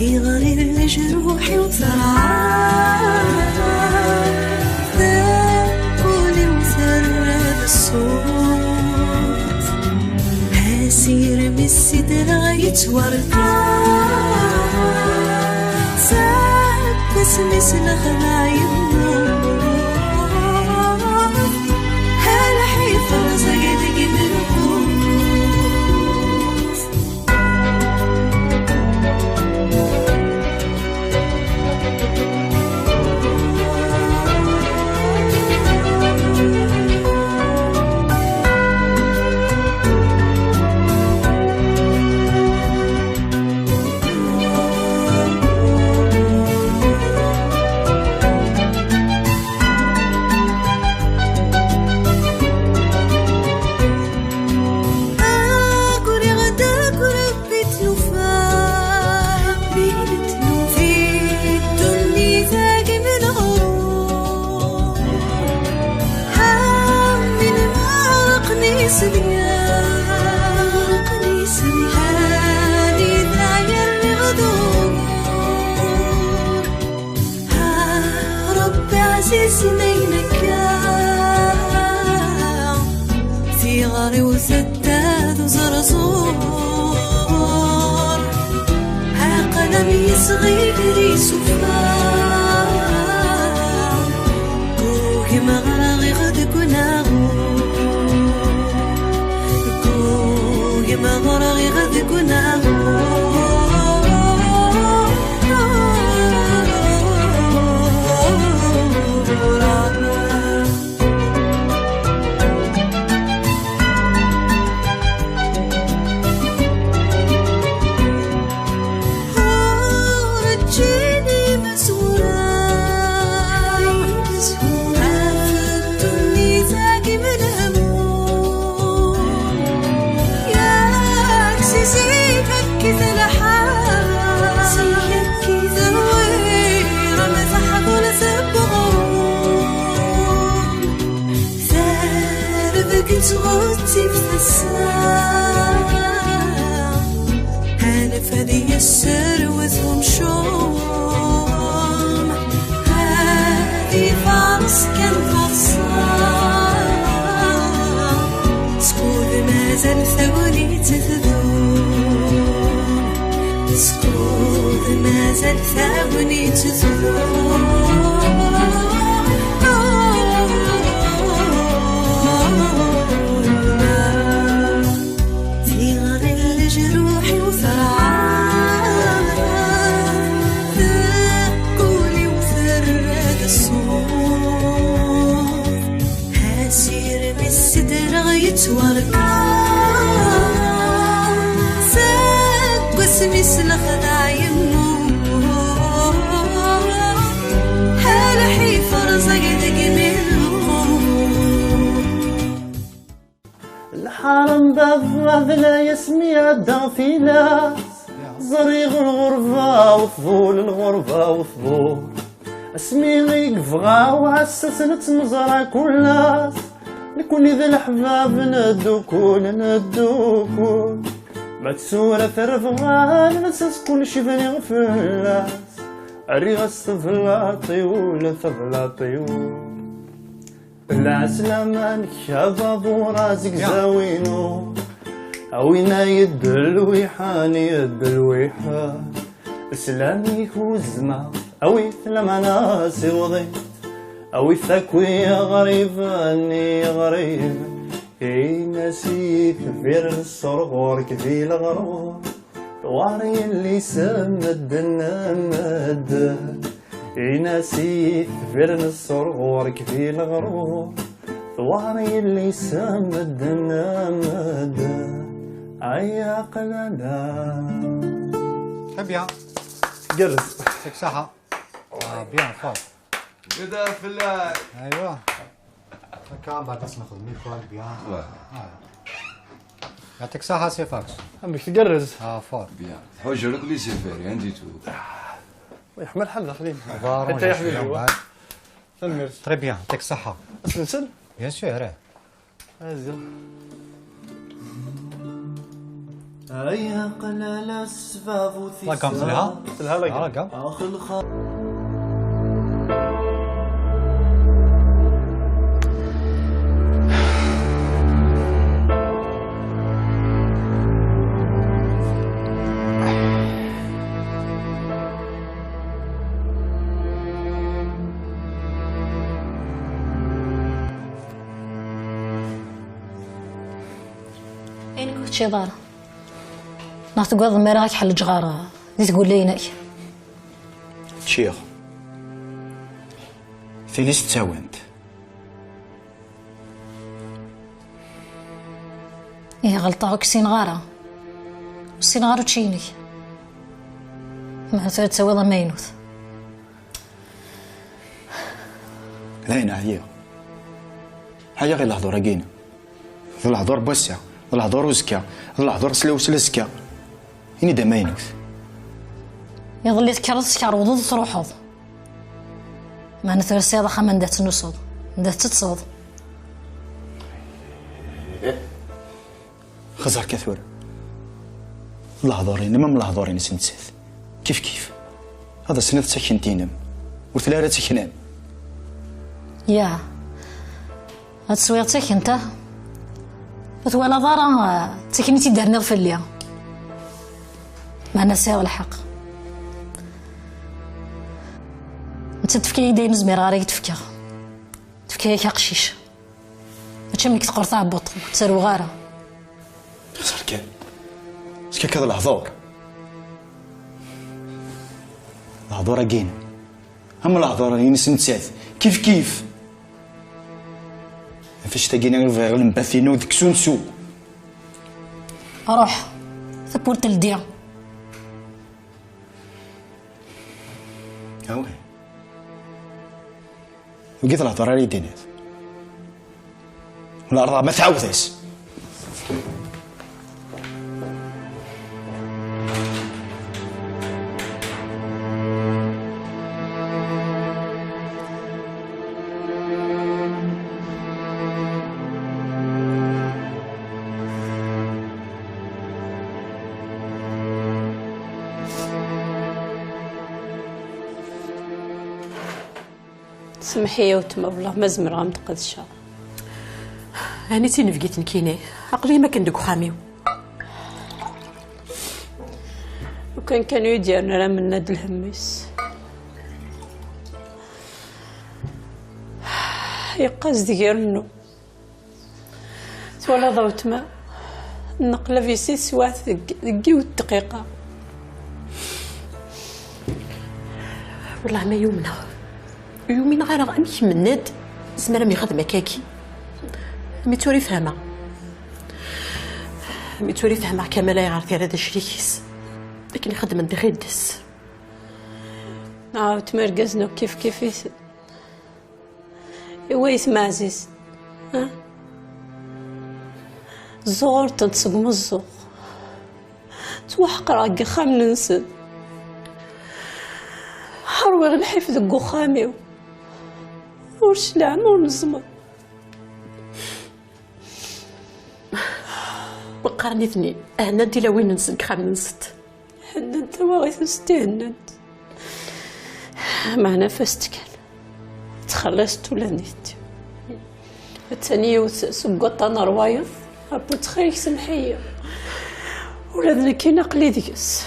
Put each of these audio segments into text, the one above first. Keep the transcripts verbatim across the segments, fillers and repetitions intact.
Yeɣli leǧruḥ-iw terɛa, taquli-w terra d ṣṣut. Asirem i sidreɣ yettwarqa, seg wasmi s lexdeɛ yemmut. Ḥiferẓ deg lqut. Aguriɣ-d akk Rebbi tlufa, Rebbi tlufa. Di ddunit-agi mleɣ, ha min mɛerqen isebgan, mɛerqen isebgan. Anida yerriɣ d ugur. Ah, Ṛebbi ɛzizen ayen akka, tiɣri-w tedda d uẓerẓur. Aql-am yesɣiger isufar, gugmeɣ ɣriɣ deg unaɣur, gugmeɣ ɣriɣ deg unaɣur. Ur ǧǧin imezwura, ɣef ddunit-agi melhum. Yak si zik akkit lḥal, terwir am teḥbult n uɣrum. Tarbek tɣettib tessa, anef ad yesserwet umcum, ad ifaṛes kan taḍsa. Skud mazal tagnit tdum, skud mazal tagnit tdum. Tiɣri n leǧruḥ-iw terɛa, taquli-w terra-d ṣṣut. Asirem i sidreɣ yettwarqa, seg wasmi s lexdeɛ yemmut. Ḥerḥ iferẓ-ak deg-m lqut. Lḥaṛem baba d layas mi ɛeddaɣ tilas, ẓriɣ lɣerba uṭbul, lɣerba uṭbul. Asmi i yebɣa uɛessas nettmeẓra kul ass, nekni d leḥbab neddukul, neddukul. Ma d tura terbeɣ lsas kulci bniɣ fell-as, rriɣ-as tablaṭ-iw, la tablaṭ-iw. Lɛeslama-nnek a babuṛ azegzaw-inu, a winna yeddelwiḥen, yeddelwiḥen. Sslam-ik uzma, awit lamana siwḍit, awit akk i iɣriben, i iɣriben. Ini-as i yitbir n sser ɣur-k di leɣrur, tewɛer yelli-s n medden, medden. Ini-as i yitbir n sser ɣur-k di leɣrur, tewɛer yelli-s n medden, medden. Ay aqlala. Très bien. Gerrez. Yectik ṣṣeḥḥa. Ah, bien, fort. Bda fell-ak. Aywa. Akka, mbeɛd ad s-nexdem ikal, bien. Ouais. Ah. Yectik ṣṣeḥḥa, c'est Fax. Amek tgerrez? Ah, fort. Bien. Tḥuǧer akk les affaires, rien du tout. Yeḥma lḥal daxel-im. Ḥetta ya ḥbibi. Tanemmirt. Très bien, yectik ṣṣeḥḥa. Ad s-nsel? Bien sûr, eh. Azzel. Ay aqlala s tbabut. La gamme telha. Telha la gamme. Ax lxaṭ. Ayen ur teččiḍ ara. Neɣ teggaḍ mi ara ak-ḥellǧeɣ ara di tgella-inek? Ččiɣ. Tili s ttawant. Ihi ɣelṭeɣ, ur k-ssineɣ ara. Ur ssineɣ ara učči-inek. Meɛna tura ad tawiḍ amaynut. Dayen ɛyiɣ. Ɛyiɣ i lehdur-agi-inem. D lehdur n wass-a, d lehdur uzekka, d lehdur s lewsel azekka. Ini-d amaynut. Iḍelli tekkreḍ, tkerwḍeḍ, truḥeḍ. Meɛna tura tesɛiḍ axxam anda tettnusuḍ, anda tettetteḍ. Xẓer kan tura. Lehdur-inem am lehdur-ines nettat. Kif kif. Ad as-tiniḍ d takent-inem. Ur telli ara d taknam. Ya. Ad teswiḍ d takent, ah? Ur twalaḍ ara, ah, d taknit i d-terniḍ fell-i. Meɛna sɛiɣ lḥeqq. Nettat tefka-yi-d ayen ur zmireɣ ara ad k-d-fkeɣ. Tefka-yak aqcic. Mačči am nekk teqqur tɛebbuḍt, ur ttaruɣ ara. Xẓer kan. Skakkaḍ lehdur. Lehdur-agi-inem. Am lehdur-ines nettat. Kif kif. Ɣef annect-agi-nni i bɣiɣ lembat-inu deg usensu. Ruḥ. Tawwurt teldi. Awi. Wigi d lehdur ara yi-d-tiniḍ. Wala arḍa ma tɛawed-as. Semmeḥ-iyi a weltma, wellah ma zemreɣ a m-d-qedceɣ. Ɛni d tinebgit nekkini? Aql-iyi makken deg uxxam-iw. Lukan kan ur yi-d-yerni ara Mennad lhemm-is. Yeqqaz deg irennu. Twalaḍ a weltma, nneqlab i si teswiɛt deg, deg yiwet dqiqa. Wellah ma yumneɣ, ur yumineɣ ara amek Mennad izmer am ixdem akkagi. Mi tura i fehmeɣ, mi tura i fehmeɣ Kamal ayɣer terra d acrik-is akken i xeddmen di ɣiddes. A weltma, irgazen akk kif kif-iten. I wayt Maɛziz, ha? Ẓẓuɣ-tent seg umeẓẓuɣ. Ttwaḥeqreɣ deg yixxamen-nsen. Ṛwiɣ lḥif deg uxxam-iw. Ur cliɛen, ur neẓmen. Meqqar nitni hennant tilawin-nsen deg yixxamen-nsent. Hennant tawaɣit-nsent i hennant. Meɛna fast kan. Ttxelliṣent ula d nitni. Attan yiwet seg waṭṭan ṛwayeḍ. Abbu ttxil-k semmeḥ-iyi. Ula d nekkini aql-i deg-s.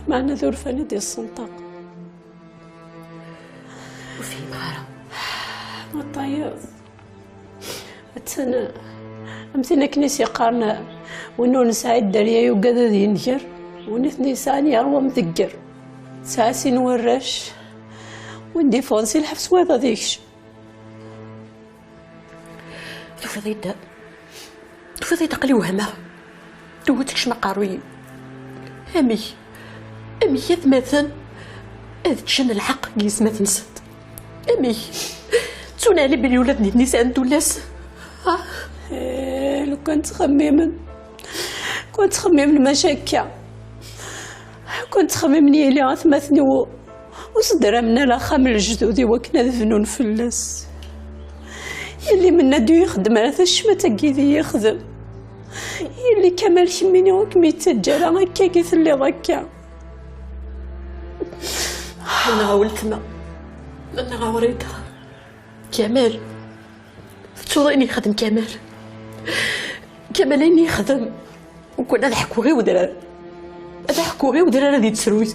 Meɛna d urfan i d-yessenṭaq. Ur fhimeɣ ara. Waṭṭayeḍ. Attan am tin akken i s-yeqqaren, win ur nesɛi dderya yugad ad yenger, win i ten-yesɛan yerwa mdegger. Tesɛa sin warrac, win d-yeffɣen si lḥebs wayeḍ ad yekcem. Tufiḍ-iyi-d, tufiḍ-iyi-d aql-i wehmeɣ. Tewwet tekcem aqerruy-iw. Amek? Amek atmaten ad ččen lḥeqq deg yesmat-nsent? Amek? Ttun Ɛli belli ula d nitni sɛan tullas. Ah. Eh, lukan ttxemmimen. Lukan ttxemmimen maca akka. Lukan ttxemmimen yili atmaten-iw ur sderamen ara axxam n lejdud i wakken ad bnun fell-as. Yelli Mennad ur yexdem ara tacmat-agi i yexdem. Yelli Kamal, kemmini ur kem-yettaǧǧa ara akka i telliḍ akka. Neɣ a weltma, neɣ a Wrida. Kamal, tettuḍ ayen yexdem Kamal? Kamal ayen yexdem, ukan ad ḥkuɣ i wedrar. Ad ḥkuɣ i wedrar ad yettruy.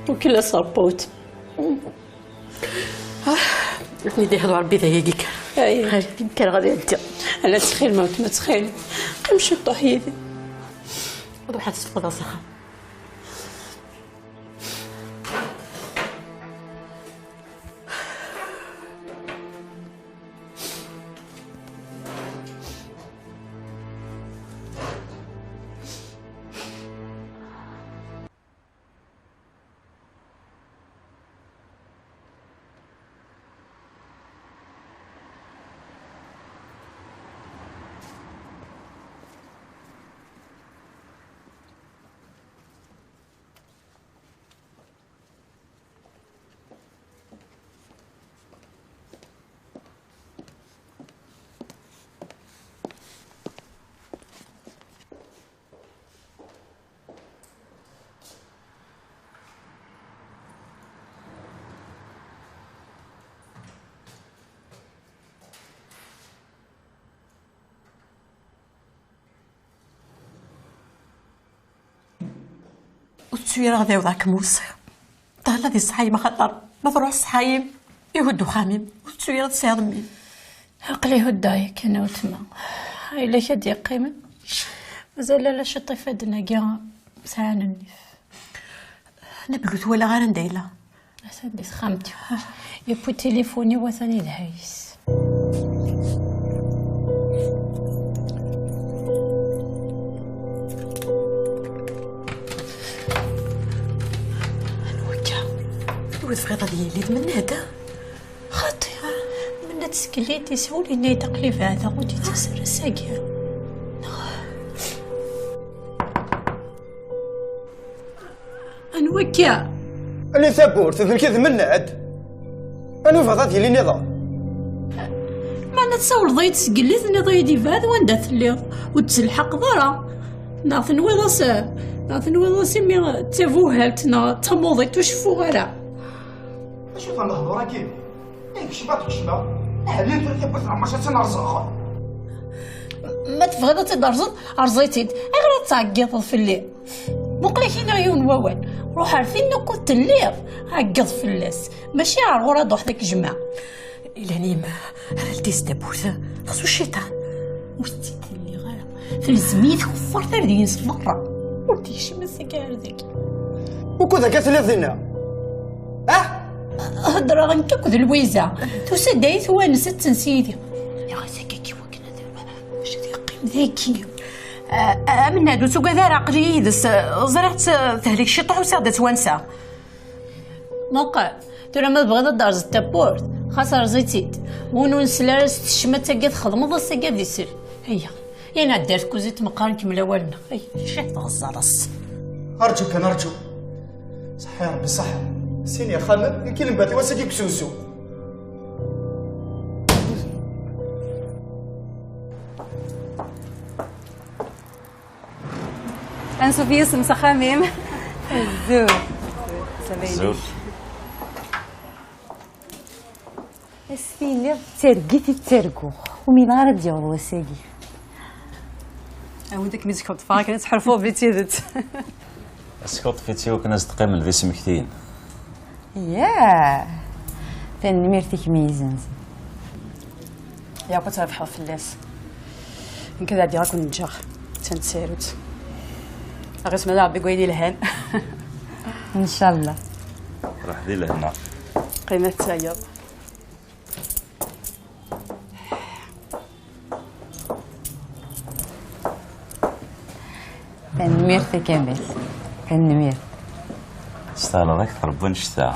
Ukan la serput. Ah, ad ten-id-ihdu Ṛebbi d ayagi kan. Ay. Kker ɣer yadda. Ala ttxil, ma weltma, ttxil. Qqim ciṭuḥ yid-i. Ruḥ ad teffɣeḍ s axxam. Ur tettu ara ad ɛiwdeɣ ad kem-weṣṣiɣ. Ṭṭal ad iṣḥayem, axaṭer ma truḥ ṣṣḥayem, ihudd uxxam-im. Ur tettu ara ad tesɛiḍ mmi-m. Aql-i huddeɣ yakan a weltma. Ayla-k ad d-yeqqimen. Mazal ala ciṭ ifadden-agi sɛan nnif. Nablu twalaɣ ara anda yella? Atan di texxamt-iw. Yewwi tilifun-iw, atan idha-is. Anwa akka? Anwa tebɣiḍ ad yili d Mennad? Xaṭi, Mennad sgel i d-isawel, yenna-yi-d aql-i beɛdeɣ, ur d-yettas ara ass-agi. Anwa akka? Ali tawwurt, d nekk i d Mennad. Anwa yebɣiḍ ad yili nniḍen? Meɛna tsawleḍ-iyi-d sgel i tenniḍ-iyi-d yebɛed wanda telliḍ, ur d-telḥaqeḍ ara. Neɣ tenwiḍ-as, neɣ tenwiḍ-as imi d tabuhalt neɣ d tamuḍint ur ceffuɣ ara. Acu-t lehdur-agi? Ay kecma, kecma. Aḥlil tura tawwurt n Ɛemmer, ad tt-nerẓeɣ. Ma tebɣiḍ ad tt-id-terẓeḍ, erẓ-itt-id. Ayɣer ad tɛeggiḍeḍ fell-i? Muqel-ak iniɣ yiwen n wawal. Ruḥ ar tin ukud telliḍ, ɛeggeḍ fell-as. Mačči ar ɣur-a d uḥd ak jmeɛ. Ilan yemma, ara ldiz tawwurt, xsu cciṭan. Ur tt-id-lliɣ ara. Telzem-iyi tkeffart ar deg-s merra. Ur d-yekcim ass-agi ar dagi. Wukud akka telliḍ dinna? Ah? Heddreɣ nekk akked Lwiza. Tusa-d ad iyi-twanes, ad tens yid-i. Nniɣ-as akka i wakken ad iruḥ, bac ad yeqqim dagi. Ah, ah, Mennad, ur tugad ara, aql-i yid-s. Ẓriɣ-tt tehlek ciṭuḥ, usiɣ-d ad tt-wanseɣ. Muqel, tura ma tebɣiḍ ad d-terẓeḍ tawwurt, xas erẓ-itt-id. Win ur nesli ara s tecmat-agi txedmeḍ, ass-agi ad isel. Aya. Yan ɛeddi ar tkuzit meqqar nkemmel awal-nneɣ. Ay, cih tɣeẓẓareḍ. Arǧu kan, arǧu. Ṣeḥḥa ya Ṛebbi, ṣeḥḥa. Sin yexxamen, nekk i lembat i wass-agi deg usensu. Ansuf yis-m s axxam-im. Azul. Azul. A s-tiniḍ d targit i ttarguɣ. Ur mineɣ ara ad d-yaweḍ wass-agi. Awi-d akken i s-kuḍfeɣ akken ad tḥulfuḍ di tidet. Ad s-kuḍfeḍ i wakken ad s-d-qqimen d ismektiyen. Yah! Tanemmirt-ik mi yi-zzenzen. Yeɛqu ad trebḥeḍ fell-as. Nekk ad ɛeddiɣ ad ken-ǧǧeɣ. Attan tsarut. Aɣ-isma d Ṛebbi deg wayen yelhan. Ncallah. Ruḥ di lehna. Qqim ad tayeḍ. Tanemmirt a Kamal. Tanemmirt. Testahleḍ akteṛ n wannect-a.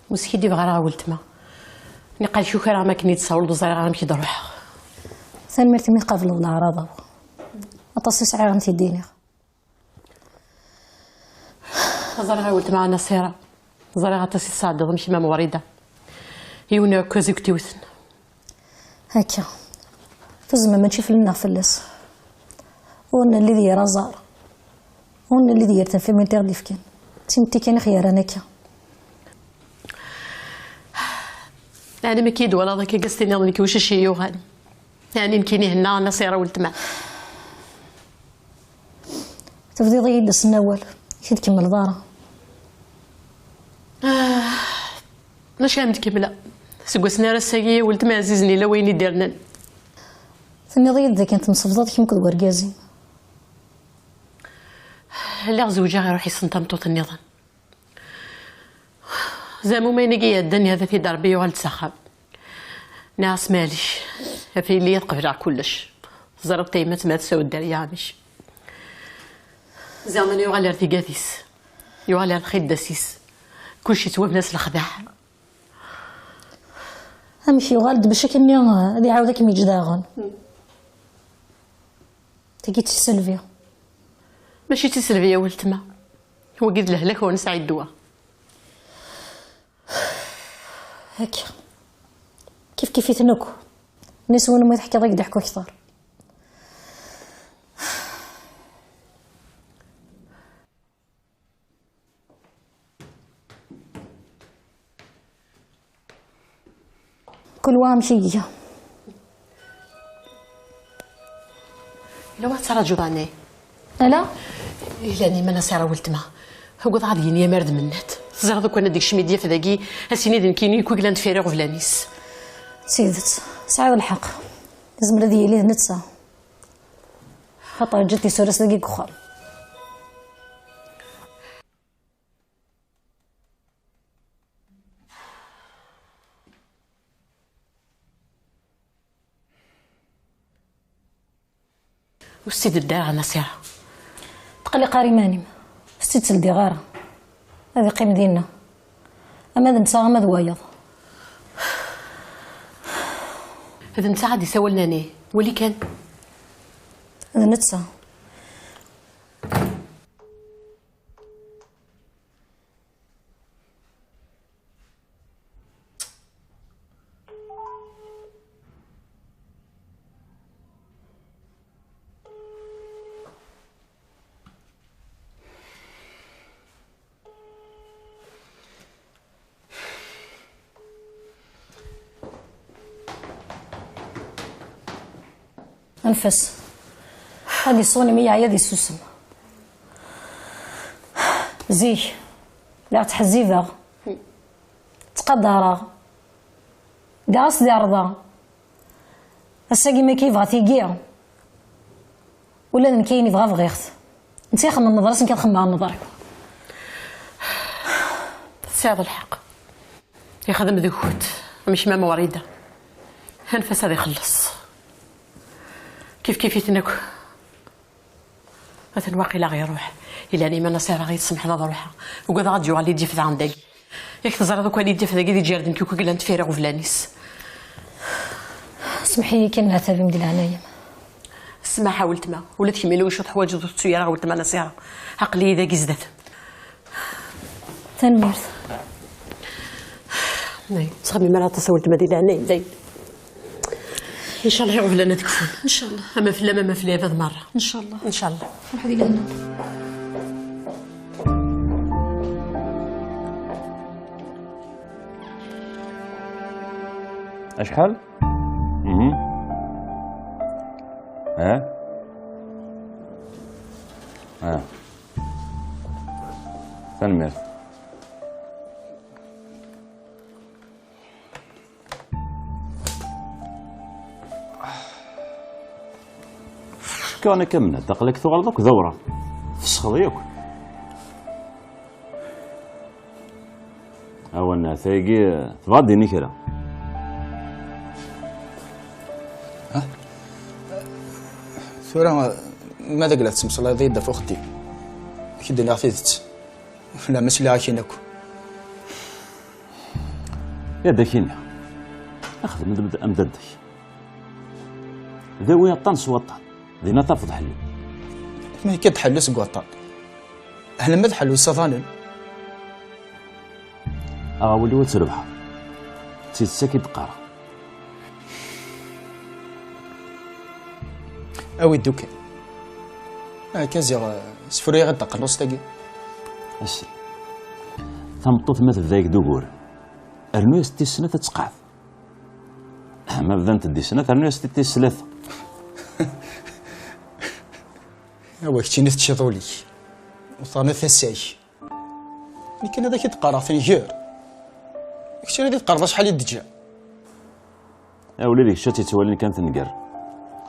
Ur skiddibeɣ ara ɣer weltma. Niqal kukareɣ mi akken i d-tsawleḍ, ur ẓriɣ ara amek i d-ruḥeɣ. Tanemmirt imi tqableḍ leɛraḍ-iw. Aṭas i sɛiɣ n t-id-iniɣ. Ẓriɣ a weltma Nasira. Ẓriɣ aṭas i tesɛeddaḍ am kemm am Wrida. Yiwen uɛekkaz i kent-iwten. Akka. Tuzmem mačči fell-i neɣ fell-as. Ur nelli d yir aẓar. Ur nelli d yir tafamilt i ɣ-d-ifkan. D timetti kan i ɣ-yerran akka. Ɛni mi k-id-walaḍ akka, gas tiniḍ nekk wicac i yuɣan? Ɛni nekkini henna Nasira weltma? Tebdiḍ-iyi-d ass n awal, i t-id-kemmleḍ ara. Ah, maca am d-kemmleɣ. Seg wass-nni ar ass-agi, weltma ɛzizen yella wayen i d-irnan. Tenniḍ-iyi-d dakken temsebḍeḍ kemm akked wergaz-im. Lliɣ zewǧeɣ, iruḥ yessen tameṭṭut nniḍen. Zamum ayen i iɛeddan, ihda-t-id Rebbi, yuɣal-d s axxam. Nniɣ-as: "Maɛlic, ɣef yelli ad qebleɣ kullec. Teẓriḍ tayemmat ma tessawed dderya amek." Zamum yuɣal ar tigat-is, yuɣal ar txiddas-is. Kullec yettwabna s lexdeɛ. Amek yuɣal-d bac akken-nni ad iɛawed ad kem-yeǧǧ daɣen? Tagi d tiselbi. Mačči d tiselbi a weltma. Wagi d lehlak ur nesɛi ddwa. Akka. Kif kif-iten akk. Nni s win umi teḥkiḍ ad k-d-ḥku akteṛ. Kul wa amek i iga. Yella wa tettṛaǧuḍ ɛni? Ala. Ilan iman-as ara weltma. Ugadeɣ ad yini amar d Mennad. Teẓriḍ ukan ad ikcem i d-yaf dagi, ad s-yini d nekkini i k-yellan deffir iɣeblan-is. D tidet, tesɛiḍ lḥeqq. Yezmer ad yili d netta. Xaṭer ǧǧiɣ tisura-s dagi deg uxxam. Ur s-tt-id-ddiɣ ara, Nasira. Tqelliq ara iman-im. Ur s-tt-id-ldiɣ ara. Ad iqqim dinna. Ama d netta, ama d wayeḍ. D netta ad isawlen, ɛni? Wali kan. D netta. Anef-as. Ad iṣun imi yeɛya ad isusem. Zik, lliɣ ttḥezzibeɣ, ttqadareɣ, ddiɣ-as di rrḍa. Ass-agi mi akka yebɣa tigi, ula d nekk ayen yebɣa bɣiɣ-t. Netta ixemmem neḍra-s, nekk ad xemmeɣ neḍra-iw. Tesɛiḍ lḥeqq. Ixdem deg-kent am kemm am Wrida. Anef-as ad ixelleṣ. Kif kif-iten akk. Atan waqila ɣ-iruḥ. Ilan iman-as ara ɣ-yi-tsemḥeḍ ad ruḥeɣ. Ugadeɣ ad d-yuɣal i d-yaf daɣen dagi. Yak teẓriḍ akk ad yi-d-yaf dagi d iǧerden kukk i yellan deffir iɣeblan-is. Semḥ-iyi kan leɛtab-im di leɛnaya-m. Ssmaḥ a weltma, ula d kemm yella wacu teḥwaǧeḍ ur tettu ara a weltma Nasira. Aql-iyi dagi zdat-m. Tanemmirt. Ay, ttxemmim ara aṭas a weltma di leɛnaya-m, dayen. Incallah iɣeblan ad kfun. Incallah. Ama fell-am, ama fell-i, abad merra. Incallah. Incallah. Ruḥ di lehna. Acḥal? Mhm. Eh? Eh. Tanemmirt. Cukkeɣ nekk am Mennad, aql-ak tuɣaleḍ akk d awraɣ. Tfesxeḍ yakk. Awen, tayagi tebɣa ad d-tini kra. Ha? Tura, ma d agla tettmeslayeḍ-iyi-d ɣef uxeddim, ad k-id-iniɣ tidet. Fell-am sliɣ akin akk. Ad ak-iniɣ, xdem-d am dadda-k. Dawi aṭṭan s waṭṭan, dinna tafeḍ ḥellu. Ma akka d-ḥellu seg waṭṭan, ḥelma d ḥellu s aḍanen. Aɣawel-iw ad trebḥeḍ. D tidet akka i d-qqareɣ. Awi-d ukan. Akka ziɣ, sefru-yaɣ-d taqerrust-agi. Asel. Tameṭṭut ma tebda-yak d ugur, rnu-yas-d tis snat ad tqeɛɛed. Ma bdant-d tis snat, rnu-yas-d tis tlata. Awa keččini teččiḍ ul-ik, u terniḍ tasa-k. Nekk ad ak-id-qqareɣ tenger. Kečč ad d-teqqareḍ acḥal i d-teǧǧa. A wlidi, kečč ad tt-yettwalin kan tenger.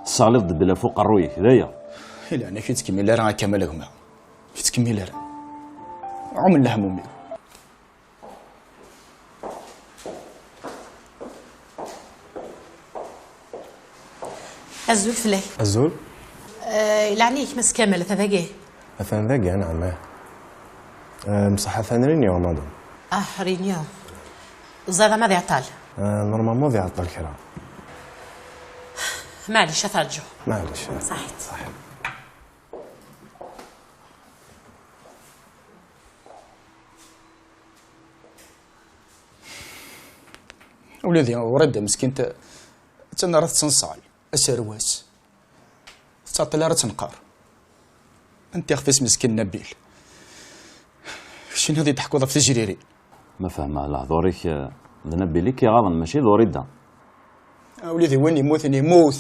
Tesseɣliḍ-d ddel ɣef uqerruy-ik, d aya. I leɛna-k, ur ttkemmil ara a Kamal gma. Ur ttkemmil ara. Ɛumen lehmum-iw. Azul fell-ak. Azul. Eh, leɛna-k, Mass Kamal, ata dagi? Atan dagi, anɛam, eh. Eh, mṣeḥḥa, atan réunion, madame. Ah, réunion. Ẓriɣ ma ad iɛeṭṭel. Eh, normalement ad iɛeṭṭel kra. Maɛlic, ad t-rǧuɣ. Maɛlic. Ṣaḥit. Ṣaḥit. Ula d Wrida meskint, attan ara tettenṣal, aserwas. Tettɛeṭṭil ara tenqer. Anta ixef-is meskin Nabil? Keččini ad d-teḥkuḍ ɣef tejririn. Ma fehmeɣ lehdur-ik, eh, d Nabil i k-iɣaḍen, mačči d Wrida. A wlidi, win yemmuten yemmut.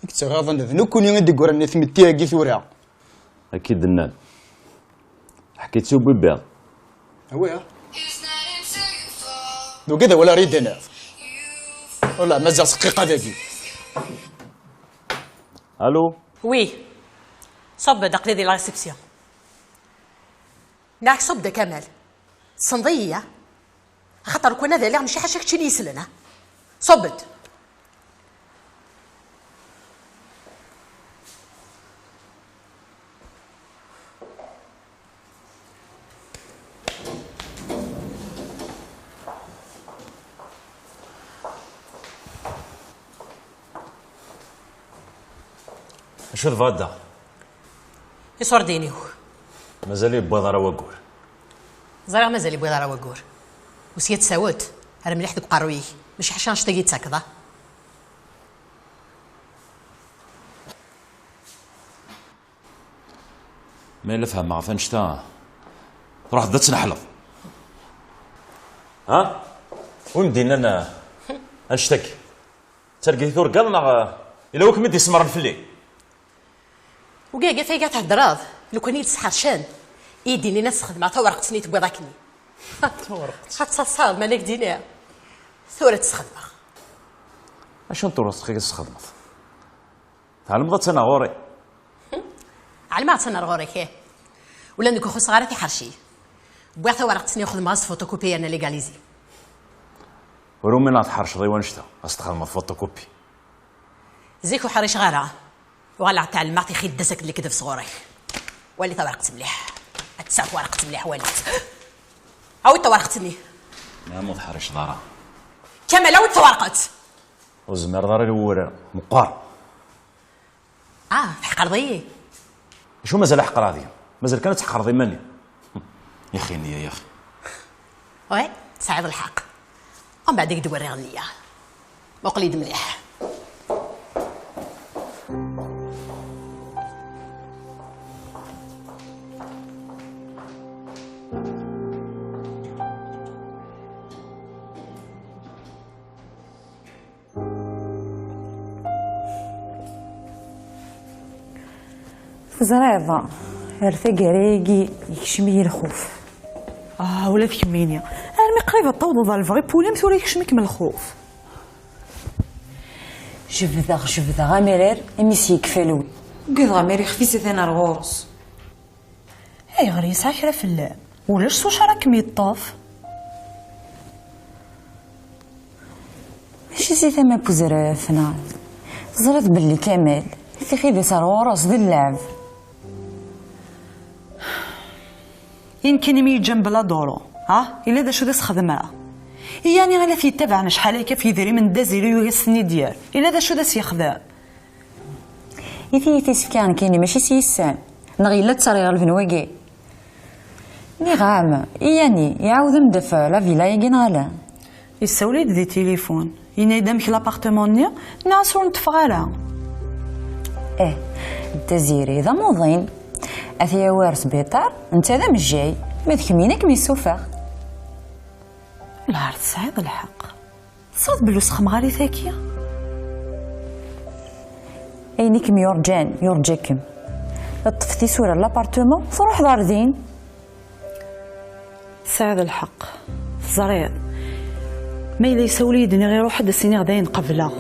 I yettɣaḍen d nekkni i d-yeggran i tmetti-agi tura. Akka i d-nnan. Ḥkit-tt i ubibbiḍ. Awi, ha? Dugid awal ara yi-d-tiniḍ. Wala, mazal s dqiqa dagi. Allô? Oui. Ṣubb-d, aql-i di la réception. Neɣ ṣubb-d a Kamal. Tessneḍ-iyi, ya? Axaṭer ukwan ad aliɣ, mačči ḥaca keččini yeslen, ha? Ṣubb-d. Acu tebɣiḍ daɣen? Iṣurdiyen-iw. Mazal yewwiḍ ara waggur. Ẓriɣ mazal yewwiḍ ara waggur. Usya tsawet, ar mliḥ deg uqerruy-ik. Mačči ḥaca annect-agi i d-tettakeḍ, ah? Ma yella fehmeɣ ɣef annect-a, truḥeḍ ad tneḥleḍ. Ha? Wi m-d-yennan, eh, annect-agi? D targit i turgaḍ neɣ, eh, yella wi kem-id-isemmren fell-i? Ugaga fayga theddreḍ, lukan i d-sḥercen, i d-inin ad sxedmeɣ tawerqet-nni tewwiḍ akkenni. Tawerqet? Ad tasaḍ, ma la k-d-iniɣ. Tura ad tt-sxedmeɣ. Acu n tawerqet i tesxedmeḍ? Tɛelmeḍ attan ɣur-i? Ɛelmeɣ attan ar ɣur-k, ih. Ula nekk ur xuṣṣeɣ ara tiḥerci. Wwiɣ tawerqet-nni, xedmeɣ-as photocopie yerna légalisé. Ur umineɣ tḥerceḍ i wannect-a, ad s-txedmeḍ photocopie. Zik ur ḥriceɣ ara. Uɣaleɣ tɛelmeɣ tixidda-s akked lekdeb sɣur-k. Wali tawerqet mliḥ. Ad tesɛu tawerqet mliḥ, wali-tt. Awi-d tawerqet-nni. Nɛam, ur teḥriceḍ ara. Kamal, awi-d tawerqet! Ur tezmireḍ ara i wurar. Meqqar. Ah, tḥeqreḍ-iyi. Acu mazal ḥeqreɣ deg-m? Mazal kan ad tḥeqreḍ iman-im. Yaxi nniya, yaxi. Oui, tesɛiḍ lḥeqq. Umbeɛd i k-d-werriɣ nniya. Muqel-iyi-d mliḥ. Teẓriḍ, ar taggara-agi yekcem-iyi lxuf. Ah, ula d kemmini. Armi qrib ad tawḍeḍ ɣer lebɣi n wul-im, tura yekcem-ikem lxuf. Jebdeɣ, jebdeɣ amirar, imi s-yekfa lwi. Ugadeɣ amir ixef-is atan ar ɣur-s. Ayɣer, yesɛa kra fell-am? Ulac s wacu ara kem-yeṭṭef. Mačči si tama n uzraf, neɣ? Teẓriḍ belli Kamal, tixi-, tixi-, ar ɣur-s d lleɛb. I nekkini mi yeǧǧa mebla duru, ha? Yella d acu d as-xedmeɣ? I Yani i la t-yettabaɛen acḥal akka ɣef yedrimen n Dda Ziri yugi ad s-ten-id-yerr. Yella d acu d as-yexdem? I tiyita i s-fkiɣ nekkini, mačči s yissan. Neɣ yella d ttariɣ lbenwagi? Nniɣ-am, i Yani, iɛawed-am-d ɣef la villa-agi neɣ ala? Yessawel-iyi-d di tilifun. Yenna-yi-d amek l'appartement-nni, nniɣ-as ur neṭṭfeɣ ara. Eh, Dda Ziri d amuḍin. Ad t-yawi ar sbiṭar, netta d amejjay, ma d kemmini ad kem-yessufeɣ. Lɛar tesɛiḍ lḥeqq. Tesɛiḍ belli ur sxemɣarit-agi? Ayen i kem-yurǧan, yurǧa-kem. Ṭṭef tisura n l'appartement, truḥeḍ ar din. Tesɛiḍ lḥeqq. Teẓriḍ. Ma yella yessawel-iyi-d, nniɣ iruḥ-d, ad s-iniɣ dayen qebleɣ.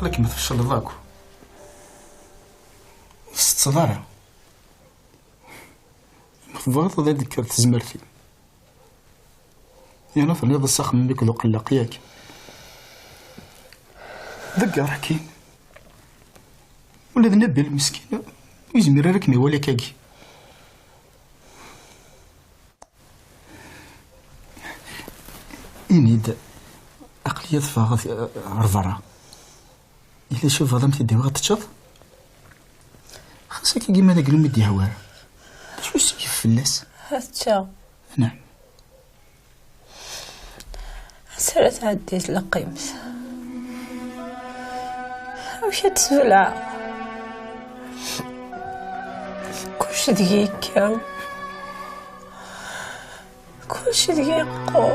Aql-ikem tfecleḍ akk. Ur tsetteḍ ara. Ma tebɣiḍ ad d-tekker tezmert-im. Yerna tenniḍ-as axemmem-ik d uqelleq, yak? Ḍegger akkin. Ula d Nabil meskin ur yezmir ara ad kem-iwali akkagi. Ini-d, aql-iyi ad ffɣeɣ ɣer berra. Yella d acu tebɣiḍ ad m-t-id-awiɣ ad teččeḍ? Xas akkagi ma d aglim i d-yehwa ara. D acu i s-yif fell-as? Ad ččeɣ. Naɛam. Ansa ara tɛeddi tleqqimt? Amek ad tt-tbelɛeɣ? Kullec deg-i yekka. Kullec deg-i yeqqur.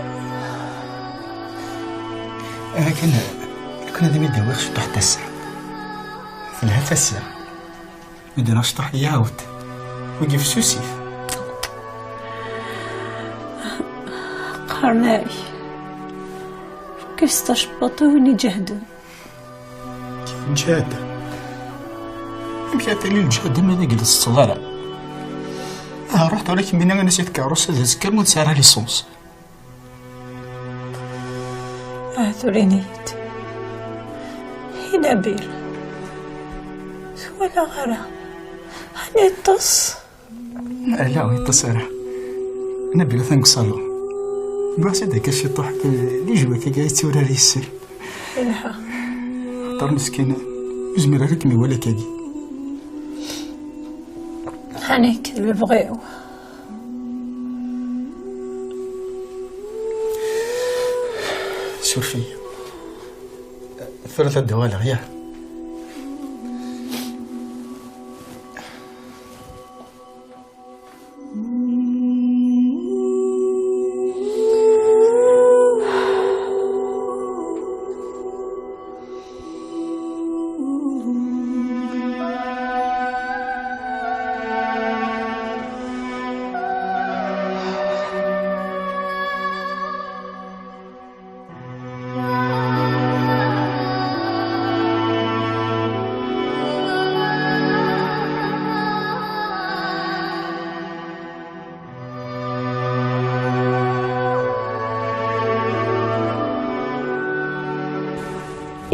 Akken, lukan ad am-id-awiɣ ciṭuḥ n tasa. Telha tasa. Mi d-rreɣ ciṭuḥ, iɛawed. Wigi fessusit. Qqaren-ak, fkes tacebbuḍt i win iǧehden. Lǧehd? Amek ara tili lǧehd imi d agel teṭṭseḍ ara? Aha, ruḥ tura kemmini ini-as i tkeṛṛust ad tezker ma ur tesɛi ara licence. Aha, tura ini-yi-d. I Nabil? Ur t-walaɣ ara. Ɛni yeṭṭes? Ala, ur yeṭṭes ara. Nabil atan deg uṣalu. Wwiɣ-as-id akka ciṭuḥ, les jouets akka yetturar yes-sen. Ilha. Axaṭer meskin, ur yezmir ara ad kem-iwali akkagi. Ɛni d lebɣi-w? Suref-iyi. Tura ad d-uɣaleɣ, ya.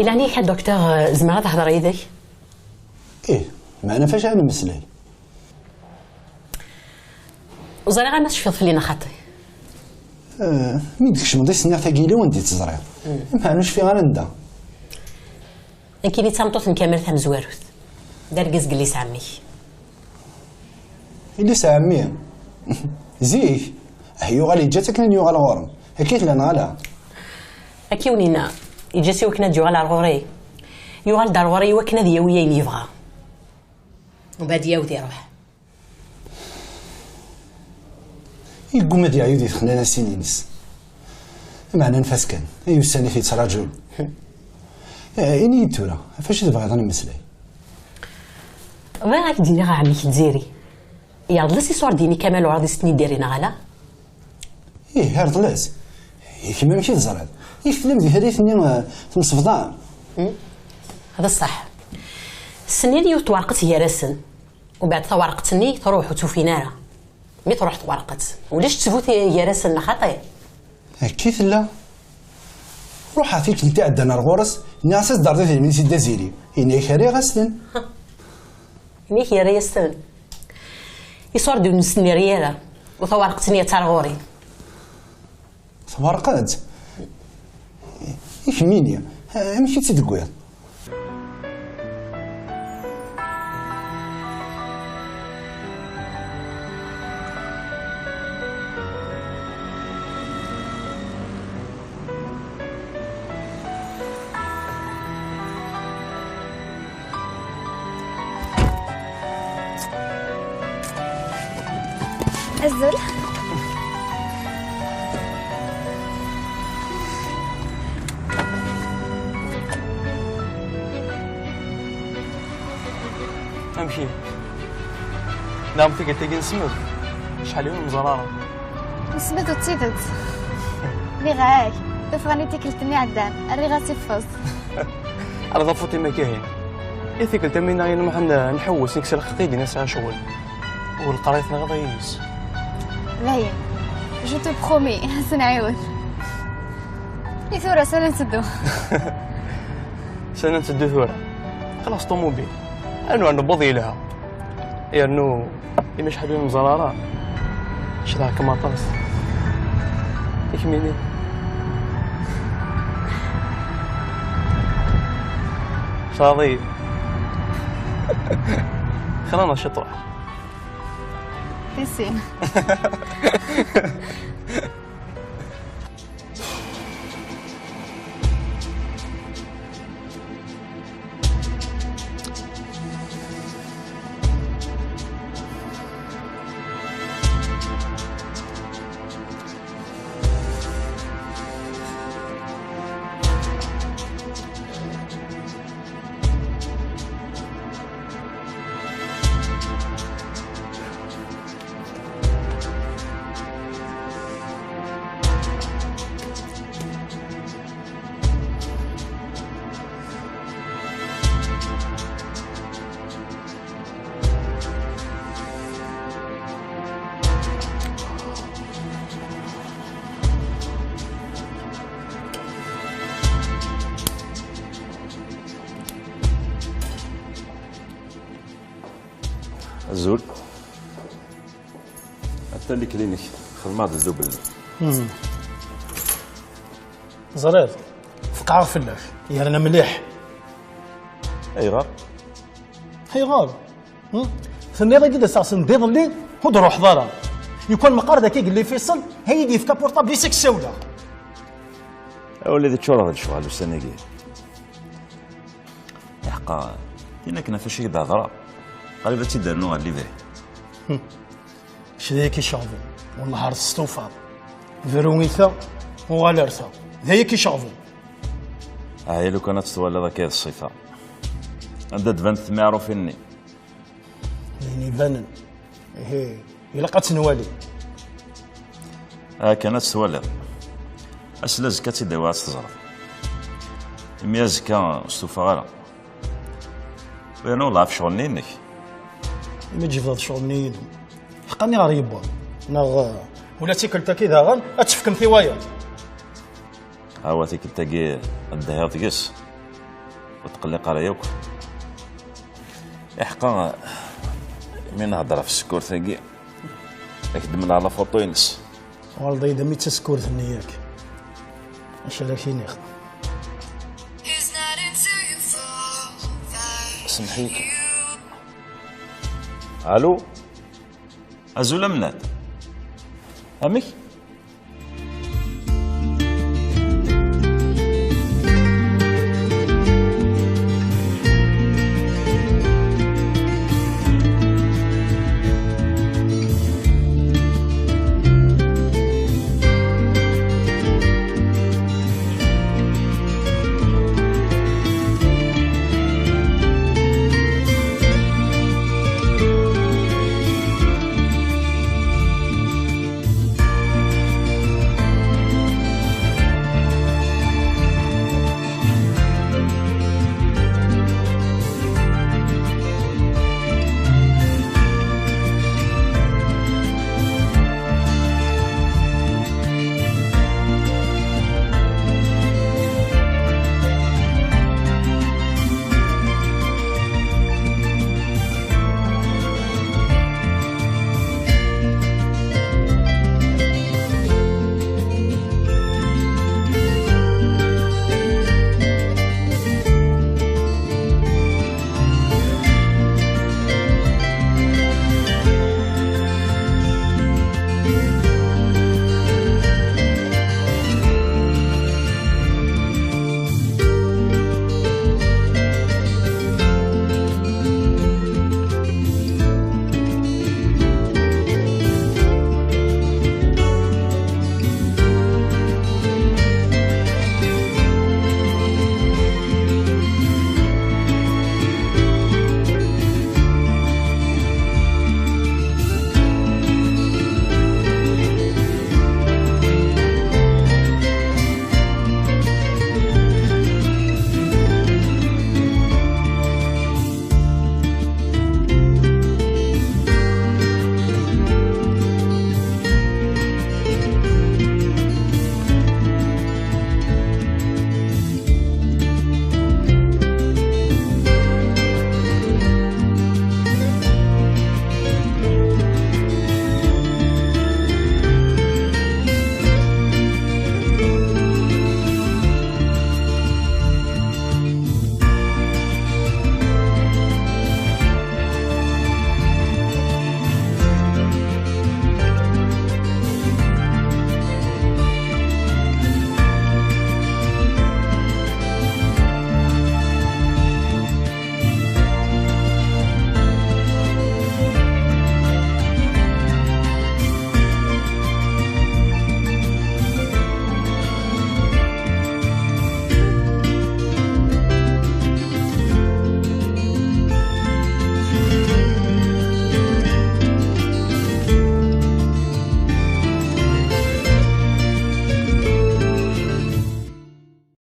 Ilani-k a docteur, zemreɣ ad hedreɣ yid-k? Ih, meɛna fac ara nemmeslay? Ur ẓriɣ ara ma tecfiḍ fell-i neɣ xaṭi. Eh, mi d-tkecmeḍ i s-nniɣ tagi yili wanda i tt-ẓriɣ. Meɛna ur cfiɣ ara anda. Nekkini d tameṭṭut n Kamal tamezwarut. D argaz n yelli-s ɛemmi-k. Yelli-s ɛemmi? Zik? Ah, yuɣal yeǧǧa-tt akken ad yuɣal ɣur-m. Akka i tella neɣ ala? Akka i wen-yenna. Yeǧǧa-tt i wakken ad d-yuɣal ar ɣur-i. Yuɣal-d ar ɣur-i i wakken ad yawi ayen yebɣa. Mbeɛd yawd iruḥ. Yegguma ad yeɛyu di texnanasin-ines. Meɛna anef-as kan, ay ussan i t-yettraǧun. Eh, ini-yi-d tura, ɣef acu tebɣiḍ ad nemmeslay? Bɣiɣ ad k-d-iniɣ a ɛemmi-k Tiziri. Yerḍel-as i ṣṣwar d-yini Kamal Uɛraḍ i s-ten-id-yerri neɣ ala? Ih, yerḍel-as. I kemm amek i teẓriḍ? Yak tellam di tallit-nni, eh, temsebḍam? Hmm? D ṣṣeḥ. Snin yiwet twerqet gar-asen. Umbeɛd tawerqet-nni truḥ, ur tt-ufin ara. Mi truḥ twerqet, ulac ttbut gar-asen neɣ xaṭi? Akka i tella. Ruḥeɣ tikkelt iɛeddan ar ɣur-s, nniɣ-as ad d-terreḍ idrimen i Sidna Ziri. Yenna-ak rriɣ-as-ten. Ini-ak yerra-yas-ten. Iṣur-d ur nesnir ara. U tawerqet-nni attan ɣur-i. Tawerqet? I kemmini, amek i tt-id-tewwiḍ? Azul. Amek ihi? Neɣ am tikkelt-agi n Smed? Acḥal i ur nẓer ara. N Smed d tidet. Nniɣ-ak, ffɣen i tikkelt-nni iɛeddan, rriɣ-as i ffeẓ. Ala d afuṭ-im akka ihi. I tikkelt am winna i nruḥ n-, nḥewwes, nekk s lxeqq-agi nesɛa ccɣel. U leqrayt neɣ yis. Dayen, je te promets, ad s-nɛiwed. I tura, s-, ad nteddu. S-, ad nteddu tura. Xlaṣ ṭumubil. Anwa newweḍ yelha. Yernu, imi acḥal ur nẓer ara. Cedhaɣ-kem aṭas. I kemmini? Caḍi. Xlaneɣ ciṭuḥ. Tissin. Azul. Atan leklinik, xedmeɣ-d ddubel. Hmm. Ẓriɣ, feqɛeɣ fell-ak, yerna mliḥ. Ayɣer? Ayɣer? Hmm? Tenniḍ-agi-d aseɣsen d iḍelli, ur d-ruḥeḍ ara. Yukan meqqar d akka yelli Faisal, ha yi-d-yefka portable-is ad k-ssawleɣ. Awal ad iččureɣ d lecɣal ussan-agi. Iḥeqqa, tin akken ɣef acu i d-hedreɣ, qrib ad tt-id-rnuɣ ɣer libri. Hm. Kečč d ayagi iceɣben, wellah ar testufaḍ. Bru i ta, uɣal ar ta. D ayagi iceɣben. Aha, lukan ad tt-twaliḍ akka d ṣṣifa. Anda d-banent tmiɛrufin-nni? D ayen ibanen. Ihi, ilaq ad tt-nwali. Akken ad tt-twaliḍ. Ass n azekka ad tt-id-awiɣ ad tt-teẓreḍ. Imi azekka ur stufaɣ ara. U yerna wellah ɣef ccɣel-nni-inek. Imi tjebdeḍ ccɣel-nni-inu. Ḥeqqa nniɣer yewweḍ. Neɣ, eh, ula d tikkelt-agi daɣen ad tefkemt i wayeḍ. Awa tikkelt-agi ad d-dhiɣ deg-s. Ur tqelliq ara yakk. Iḥeqqa, mi nhedder ɣef tsekkurt-agi, ad k-d-mleɣ la photo-ines. Tuɣaleḍ-iyi-d am tasekkurt-nni yak. Acu ara k-iniɣ? Semmeḥ-iyi kan. Alu? Azul a Mnad. Amek?